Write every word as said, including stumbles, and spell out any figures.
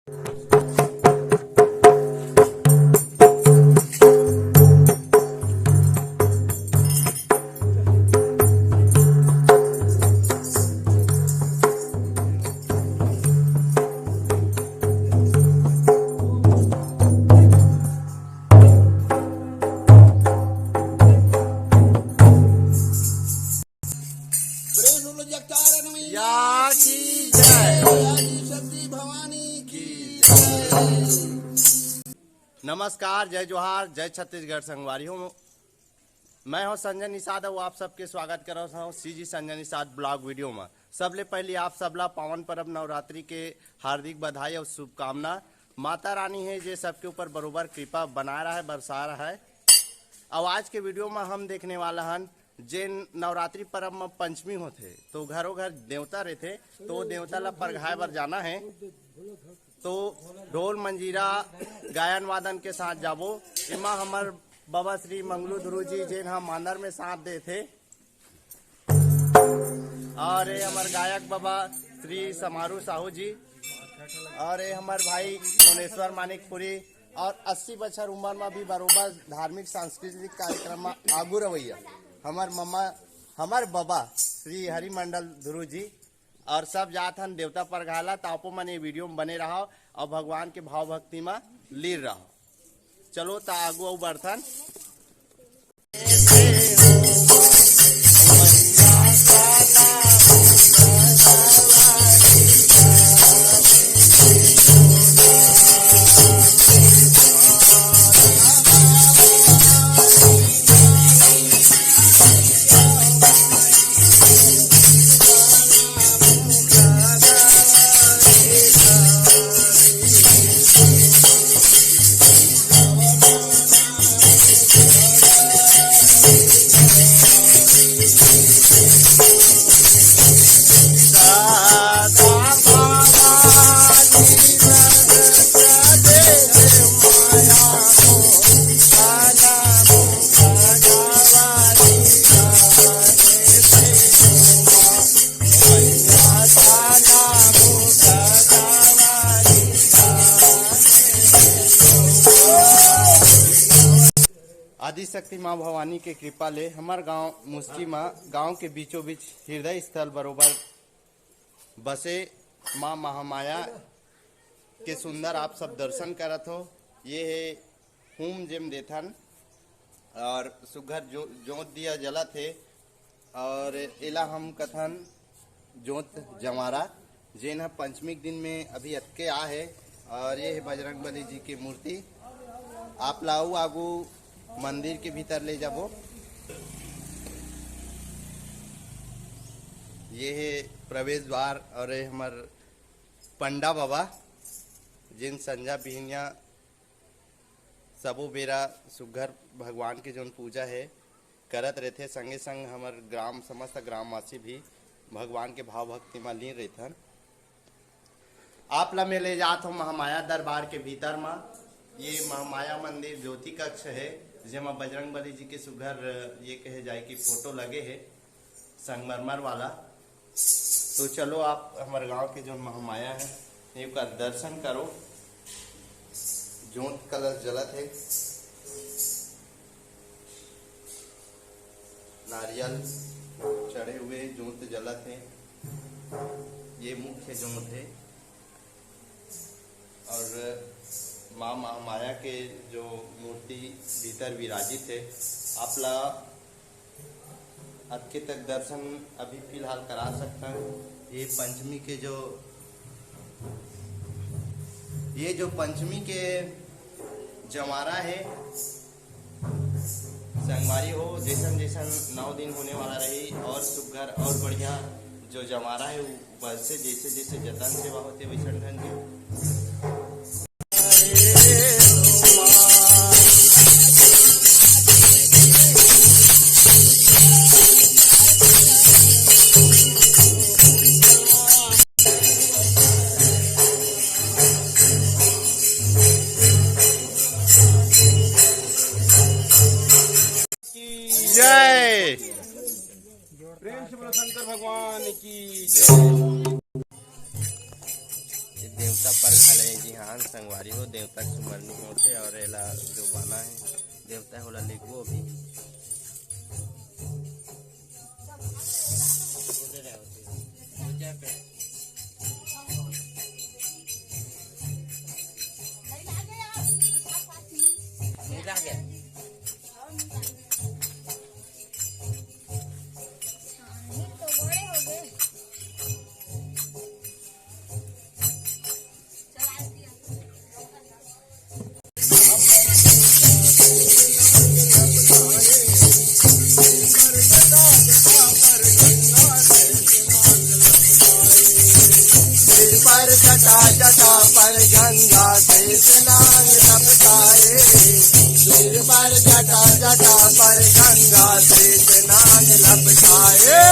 प्रेम से बोलो जगतारण मैया की जय। आदि शक्ति भवानी की जय। नमस्कार, जय जोहार, जय छत्तीसगढ़ संगवारी हो। मैं हूं संजय निषाद, अउ आप सबके स्वागत करत हूं CG Sanjay Nishad blog video में। सबले पहले आप सबला पावन परब नवरात्रि के हार्दिक बधाई अउ शुभकामना। माता रानी हे जे सबके ऊपर बरोबर कृपा बनाए रहे, बरसा रहे। अउ आज के वीडियो में हम देखने वाला हन जेन नवरात्रि परब म पंचमी होथे, तो घरो घर देवता रहिथे, तो देवता ला परघाए बर जाना हे। तो ढोल मंजीरा गायन वादन के साथ जाबो। एमा हमर बाबा श्री मंगलू ध्रुव जी, जेन ह मांदर में साथ देथे, और ये हमर गायक बाबा श्री समारू साहू जी, और ये हमर भाई मुनेश्वर मानिकपुरी, और अस्सी बछर उमर म भी बरोबर धार्मिक सांस्कृतिक कार्यक्रम म आगू रवैया हमर ममा, हमर बाबा श्री हरिमंडल ध्रुव जी, और सब जात हन देवता परघाला। त आपो मन ये वीडियो म बने रहव और भगवान के भाव भक्ति म लीन रहव। चलो त आगू अउ बढ़थन। आदिशक्ति माँ भवानी के कृपा ले हमर गांव मुस्की म गांव के बीचों बीच हृदय स्थल बरोबर बसे माँ महामाया के सुंदर आप सब दर्शन करत हो। ये हे हूम जेम देथन और सुघर जो जोत दिया जलत हे और एला हम कथन जोत जंवारा, जेन ह पंचमी के दिन में अभी अतके आ हे। और ये हे बजरंग बली जी के मूर्ति। आप ला अउ आगू मंदिर के भीतर ले जाबो। ये हे प्रवेश द्वार और ये हमर पंडा बाबा, जेन संझा बिहनिया सबो बेरा सुघर भगवान के जोन पूजा हे करत रहिथे, संगे संग हमर ग्राम, समस्त ग्रामवासी भी भगवान के भाव भक्ति म लीन रहिथन। आप ला मैं ले जात हूँ महामाया दरबार के भीतर म। ये महामाया मंदिर ज्योति कक्ष हे, जेमा बजरंग बली जी के सुघर, ये कहे जाए कि फोटो लगे हे, संगमरमर वाला। तो चलो, आप हमर गांव के जोन महामाया हे, एकर दर्शन करो। जोत कलश जलत हे, नारियल चढ़े हुए, जोत जलत हे। ये मुख्य जोत हे। और माँ महामाया के जो मूर्ति भीतर विराजित हे, आप ला अतके तक दर्शन अभी फिलहाल करा सकता हूँ। ये पंचमी के जो, ये जो पंचमी के जंवारा हे, संगवारी हो, जैसन जैसन नौ दिन होने वाला रही और सुघर और बढ़िया जो जंवारा हे, वो बस से जैसे जैसे जतन सेवा होथे, वैसन ढंग के। जय। प्रेम से बोलो शंकर भगवान की जय। ये देवता परघाले जी। ध्यान संगवारी हो, देवता के सुमरनी होथे और एला जो बना है देवता, ओला लिखबो अभी। सिर पर जटा जटा पर गंगा से स्नान लपटाए। सिर पर जटा जटा पर गंगा से स्नान लपटाए।